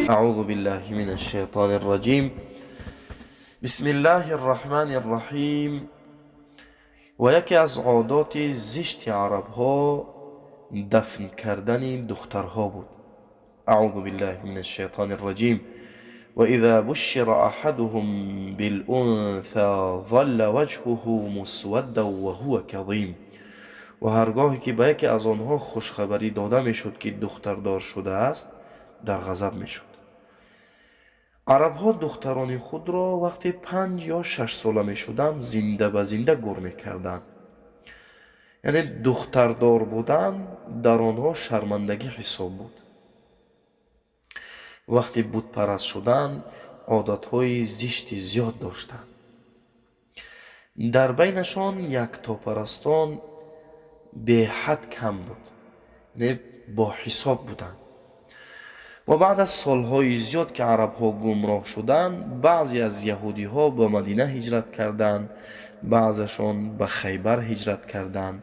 أعوذ بالله من الشيطان الرجيم. بسم الله الرحمن الرحيم. Ва яке аз одоти зишти арабҳо дафн кардани духтарҳо буд. أعوذ بالله من الشيطان الرجيم. وإذا بشر أحدهم بالأنثى ظل وجهه مسودا وهو كظيم. Ва ҳаргоҳе ки ба яке аз онҳо хушхабарӣ дода мешуд, ки духтардор шудааст, дар ғазаб мешуд. Арабҳо духтарони худро вақте 5 ё 6 сола мешуданд, зинда ба зинда гур мекарданд. Яъне духтардор будан дар онҳо шармандагӣ ҳисоб буд. Вақте бутпараст шуданд, одатҳои зишти зиёд доштанд. Дар байнашон яктопарастон беҳад кам буд, яъне бо ҳисоб буданд. Ва баъд аз солҳои зиёд, ки арабҳо гумроҳ шуданд, баъзе аз яҳудиҳо ба Мадина ҳиҷрат карданд, баъзешон ба Хайбар ҳиҷрат карданд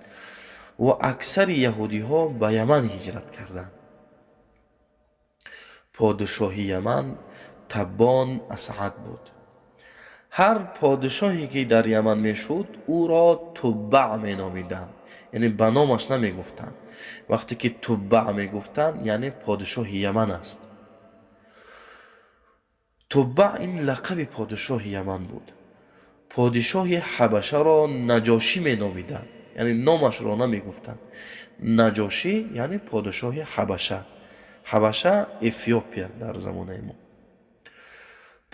ва аксари яҳудиҳо ба Яман ҳиҷрат карданд. Подишоҳи Яман Таббон Асъад буд. Ҳар подишоҳе ки дар Яман мешуд, ӯро Туббаъ меномиданд, яъне ба номаш намегуфтанд. Вақте ки Туббаъ мегуфтанд, яъне подишоҳи Яман аст. Туббаъ ин лақаби подишоҳи Яман буд. Подишоҳи Ҳабашаро Наҷошӣ меномиданд, яъне номашро намегуфтанд. Наҷошӣ яъне подишоҳи Ҳабаша. Ҳабаша — Эфиопия дар замонаи мо.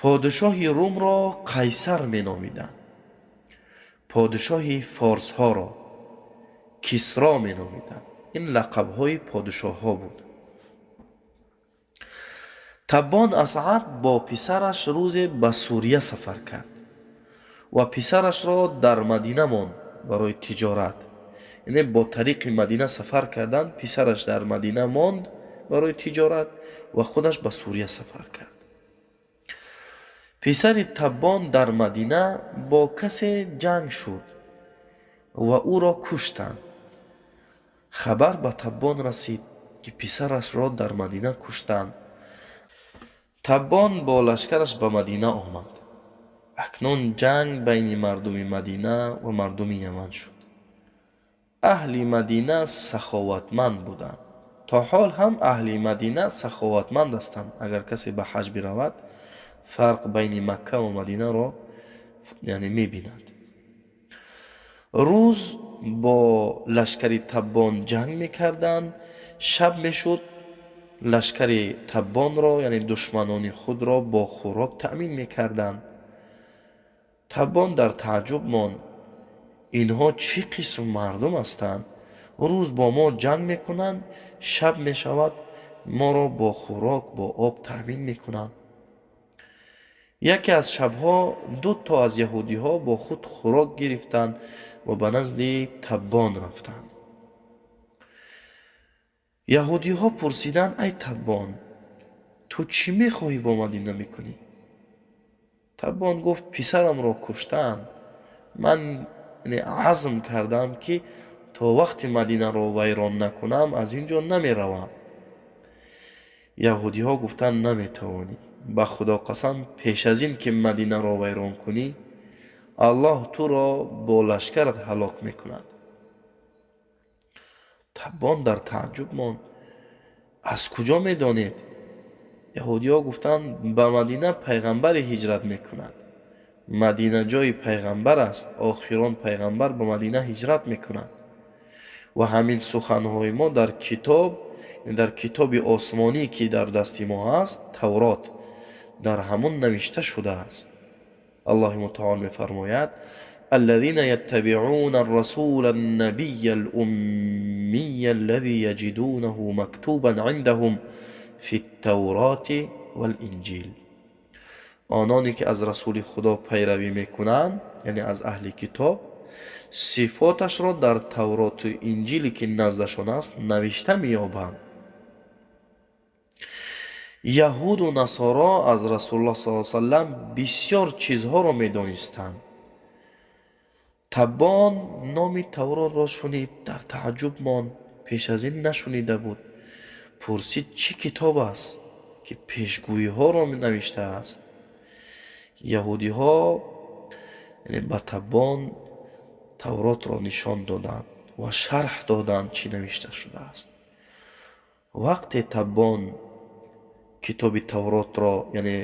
Подишоҳи Румро Қайсар меномиданд. Подишоҳи форсҳоро Кисро меномиданд. Ин лақабҳои подишоҳҳо буд. Таббон Асъад бо писараш рӯзе ба Сурия сафар кард ва писарашро дар Мадина монд барои тиҷорат. Яъне бо тариқи Мадина сафар карданд, писараш дар Мадина монд барои тиҷорат ва худаш ба Сурия сафар кард. Писари Таббон дар Мадина бо касе ҷанг шуд ва ӯро куштанд. Хабар ба Таббон расид, ки писарашро дар Мадина куштанд. Таббон бо лашкараш ба Мадина омад. Акнун ҷанг байни мардуми Мадина ва мардуми Яман шуд. Аҳли Мадина саховатманд буданд. То ҳол ҳам аҳли Мадина саховатманд ҳастанд. Агар касе ба ҳаҷ биравад, фарқ байни Макка ва Мадинаро, яъне, мебинад. Рӯз бо лашкари Таббон ҷанг мекарданд, шаб мешуд, лашкари Таббонро, яъне душманони худро, бо хӯрок таъмин мекарданд. Таббон дар тааҷҷуб монд: инҳо чӣ қисм мардум ҳастанд? Рӯз бо мо ҷанг мекунанд, шаб мешавад, моро бо хӯрок, бо об таъмин мекунанд. Яке аз шабҳо ду то аз яҳудиҳо бо худ хӯрок гирифтанд ва ба назди Таббон рафтанд. Яҳудиҳо пурсиданд: «Ай Таббон, ту чӣ мехоҳӣ бо Мадина мекунӣ?» Таббон гуфт: «Писарамро куштаанд. Ман азм кардам, ки то вақти Мадинаро вайрон накунам, аз ин ҷо намеравам». Яҳудиҳо гуфтанд: «Наметавонӣ. Ба Худо қасам, пеш аз ин ки Мадинаро вайрон кунӣ, Аллоҳ туро бо лашкарат ҳалок мекунад». Таббон дар тааҷҷуб монд: «Аз куҷо медонед?» Яҳудиҳо гуфтанд: «Ба Мадина пайғамбаре ҳиҷрат мекунад. Мадина ҷои пайғамбар аст. Охирон пайғамбар ба Мадина ҳиҷрат мекунад ва ҳамин суханҳои мо дар китоб, дар китоби осмонӣ, ки дар дасти мо ҳаст, Таврот, дар ҳамон навишта шудааст. Аллоҳи мутаол мефармояд: الذين يتبعون الرسول النبي الأمي الذي يجدونه مكتوبا عندهم في التوراة والإنجيل. Ононе ки аз расули Худо пайравӣ мекунанд, яъне аз аҳли китоб, сифоташро дар Тавроту Инҷиле, ки наздашон аст, навишта меёбанд. Яҳуду насоро аз Расулуллоҳ с салам бисёр чизҳоро медонистанд. Таббон номи Тавротро шунид, дар тааҷҷуб монд, пеш аз ин нашунида буд. Пурсид: «Чӣ китоб аст, ки пешгӯиҳоро навиштааст. Яҳудиҳо яъне ба Таббон Тавротро нишон доданд ва шарҳ доданд, чӣ навишта шудааст. Вақте Таббон китоби Тавротро, яъне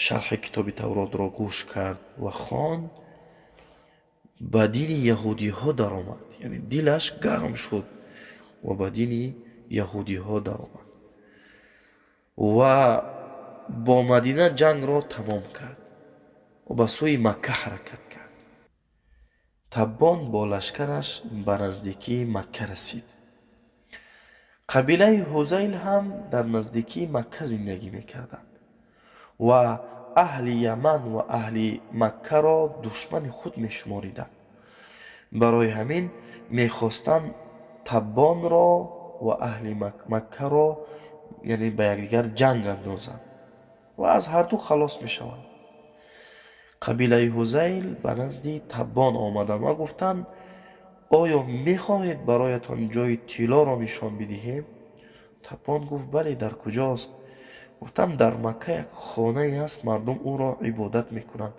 шарҳи китоби Тавротро гӯш кард ва хонд, ба дини яҳудиҳо даромад, яъне дилаш гарм шуд ва ба дини яҳудиҳо даромад ва бо Мадина ҷангро тамом кард ва ба сӯи Макка ҳаракат кард. Таббон бо лашкараш ба наздикии Макка расид. Қабилаи Ҳузайл ҳам дар наздикии Макка зиндагӣ мекарданд ва аҳли Яман ва аҳли Маккаро душмани худ мешумориданд. Барои ҳамин мехостанд Таббонро ва аҳли Маккаро, яъне ба якдигар ҷанг андозанд ва аз ҳарду халос мешаванд. Қабилаи Ҳузайл ба назди Таббон омаданд ва гуфтанд: оё мехоҳед бароятон ҷои тиллоро нишон бидиҳем? Таббон гуфт: бале, дар куҷост? Гуфтанд: дар Макка як хонае аст, мардум ӯро ибодат мекунанд,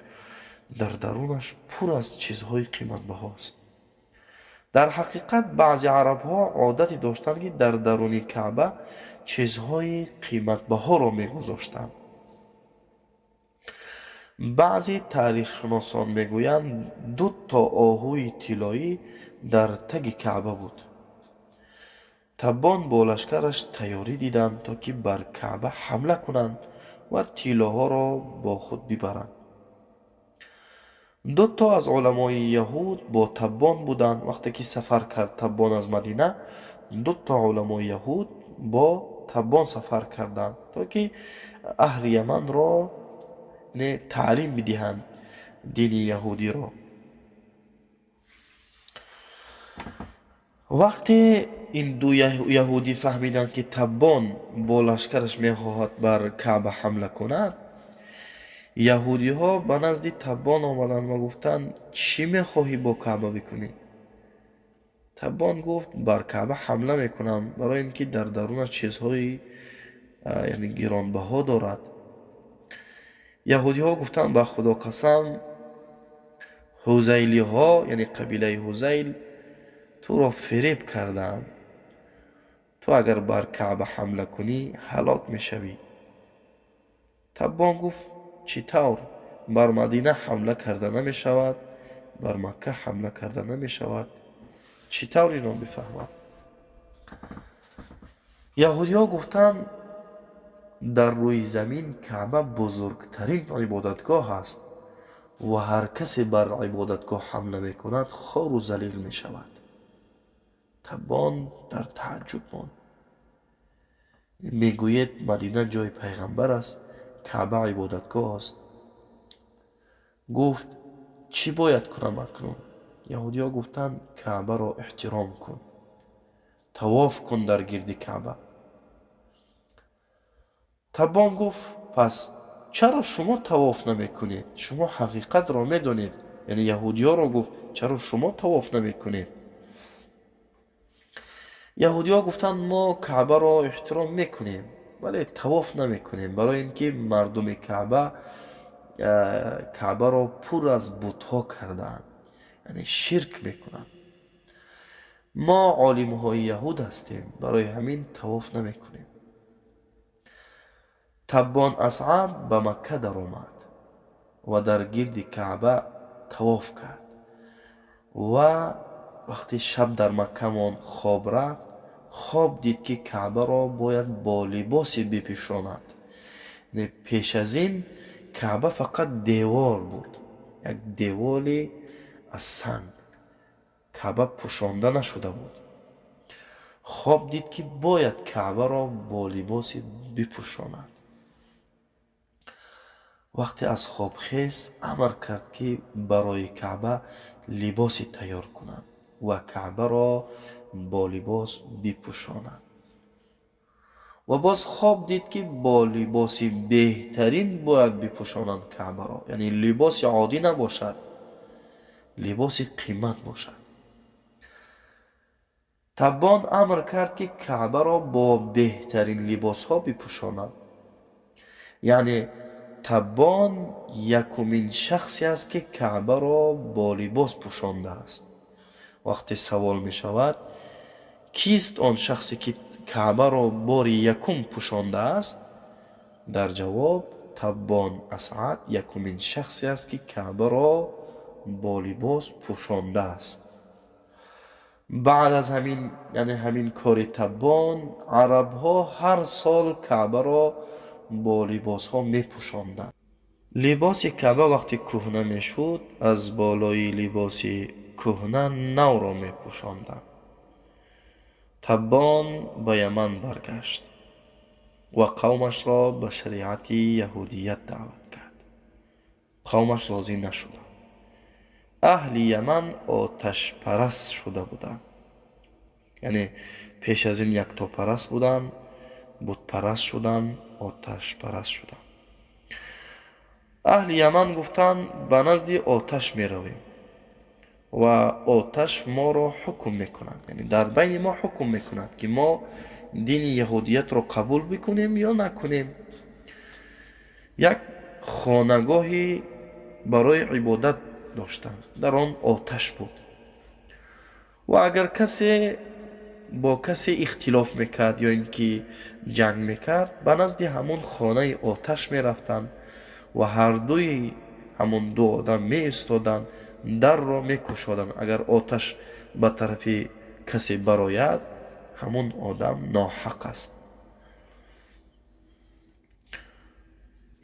дар дарунаш пур аз чизҳои қиматбаҳост. Дар ҳақиқат баъзе арабҳо одате доштанд, ки дар даруни Каъба чизҳои қиматбаҳоро мегузоштанд. Баъзе таърихшиносон мегӯянд, ду то оҳуи тиллоӣ дар таги Каъба буд. Таббон бо лашкараш тайёрӣ диданд, то ки бар Каъба ҳамла кунанд ва тиллоҳоро бо худ бибаранд. Ду то аз уламои яҳуд бо Таббон буданд. Вақте ки сафар кард Таббон аз Мадина, ду то уламои яҳуд бо Таббон сафар карданд, то ки аҳли Яманро таълим бидиҳанд дини яҳудиро. Вақте ин ду яҳудӣ фаҳмиданд, ки Таббон бо лашкараш мехоҳад бар Каъба ҳамла кунад, яҳудиҳо ба назди Таббон омаданд ва гуфтанд: чӣ мехоҳӣ бо Каъба бикунӣ? Таббон гуфт: бар Каъба ҳамла мекунам, барои ин ки дар дарунаш чизҳои яъне гиронбаҳо дорад. Яҳудиҳо гуфтанд: ба Худо қасам, ҳузайлиҳо, яъне қабилаи Ҳузайл, туро фиреб кардаанд. Ту агар бар Каъба ҳамла кунӣ, ҳалок мешавӣ. Таббон гуфт: чӣ тавр? Бар Мадина ҳамла карда намешавад, бар Макка ҳамла карда намешавад. Чӣ тавр инро бифаҳмам? Яҳудиҳо гуфтанд: дар рӯи замин Каъба бузургтарин ибодатгоҳ аст ва ҳар касе бар ибодатгоҳ ҳамла мекунад, хору залил мешавад. Таббон дар тааҷҷуб монд. Мегӯед Мадина ҷои пайғамбар аст, Каъба ибодатгоҳ аст. Гуфт: чӣ бояд кунам акнун? Яҳудиҳо гуфтанд: Каъбаро эҳтиром кун, тавоф кун дар гирди Каъба. Таббон гуфт: пас чаро шумо тавоф намекунед? Шумо ҳақиқатро медонед. Яъне яҳудиҳоро гуфт: чаро шумо тавоф намекунед? Яҳудиҳо гуфтанд: мо Каъбаро эҳтиром мекунем, вале тавоф намекунем, барои ин ки мардуми Каъбаро пур аз бутҳо кардаанд, яъне ширк мекунанд. Мо олимҳои яҳуд ҳастем, барои ҳамин тавоф намекунем. Таббон Асъад ба Макка даромад ва дар гирди Каъба тавоф кард ва вақте шаб дар Макка монд, хоб рафт, хоб дид, ки Каъбаро бояд бо либосе бипӯшонад. Яъне пеш аз ин Каъба фақат девор буд, як деволи аз санг. Каъба пӯшонда нашуда буд. Хоб дид, ки бояд Каъбаро бо либосе бипӯшонад. Вақте аз хоб хест, амр кард, ки барои Каъба либосе тайёр кунанд ва Каъбаро бо либос бипӯшонанд. Ва боз хоб дид, ки бо либоси беҳтарин бояд бипӯшонанд Каъбаро, яъне либоси оддӣ набошад, либоси қимат бошад. Таббон амр кард, ки Каъбаро бо беҳтарин либосҳо бипӯшонанд. Яъне Таббон якумин шахсе аст, ки Каъбаро бо либос пӯшондааст. Вақте савол мешавад, кист он шахсе, ки Каъбаро бори якум пӯшондааст, дар ҷавоб Таббон Асъад якумин шахсе аст, ки Каъбаро бо либос пӯшондааст. Баъд аз ҳамин, яъне ҳамин кори Таббон, арабҳо ҳар сол Каъбаро бо либосҳо мепӯшонданд. Либоси Каъба вақте кӯҳна мешуд, аз болои либоси кӯҳна навро мепӯшонданд. Таббон ба Яман баргашт ва қавмашро ба шариати яҳудият даъват кард. Қавмаш розӣ нашуданд. Аҳли Яман оташпараст шуда буданд. Яъне пеш аз ин яктопараст буданд, бутпараст шуданд, оташпараст шуданд. Аҳли Яман гуфтанд, ба назди оташ меравем ва оташ моро ҳукм мекунад, яъне дар байни мо ҳукм мекунад, ки мо дини яҳудиятро қабул бикунем ё накунем. Як хонагоҳи барои ибодат доштанд, дар он оташ буд ва агар касе бо касе ихтилоф мекард ё ин ки ҷанг мекард, ба назди ҳамон хонаи оташ мерафтанд ва ҳардуи ҳамон ду одам меистоданд, дарро мекушоданд. Агар оташ ба тарафи касе барояд, ҳамон одам ноҳақ аст.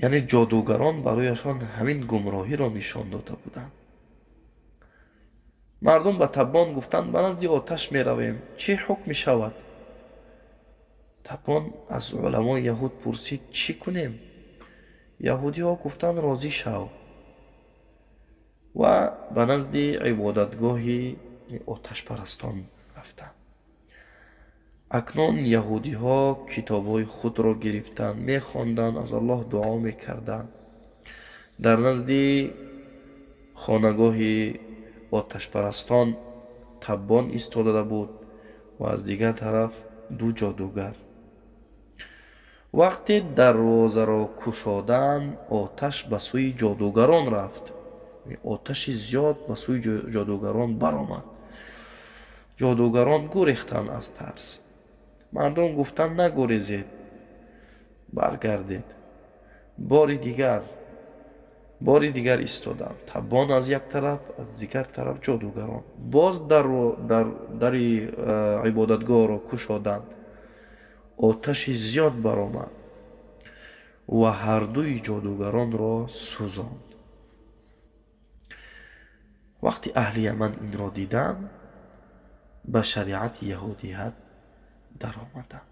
Яъне ҷодугарон барояшон ҳамин гумроҳиро нишон дода буданд. Мардум ба Таббон гуфтанд, ба назди оташ меравем, чӣ ҳукм мешавад? Таббон аз уламои яҳуд пурсид, чӣ кунем? Яҳудиҳо гуфтанд, розӣ шав ва ба назди ибодатгоҳи оташпарастон рафтанд. Акнун яҳудиҳо китобҳои худро гирифтанд, мехонданд, аз Аллоҳ дуо мекарданд. Дар назди хонагоҳи оташпарастон Таббон истода буд ва аз дигар тараф ду ҷодугар. Вақте дарвозаро кушоданд, оташ ба сӯи ҷодугарон рафт. Оташи зиёд ба сӯи ҷодугарон баромад. Ҷодугарон гурехтанд аз тарс. Мардум гуфтанд, нагурезед, баргардед. Бори дигар истоданд. Таббон аз як тараф, аз дигар тараф ҷодугарон. Боз дари ибодатгоҳро кушоданд. Оташи зиёд баромад ва ҳардуи ҷодугаронро сӯзонд. Вақти аҳли Яман инро диданд, ба шариати яҳудият даромаданд.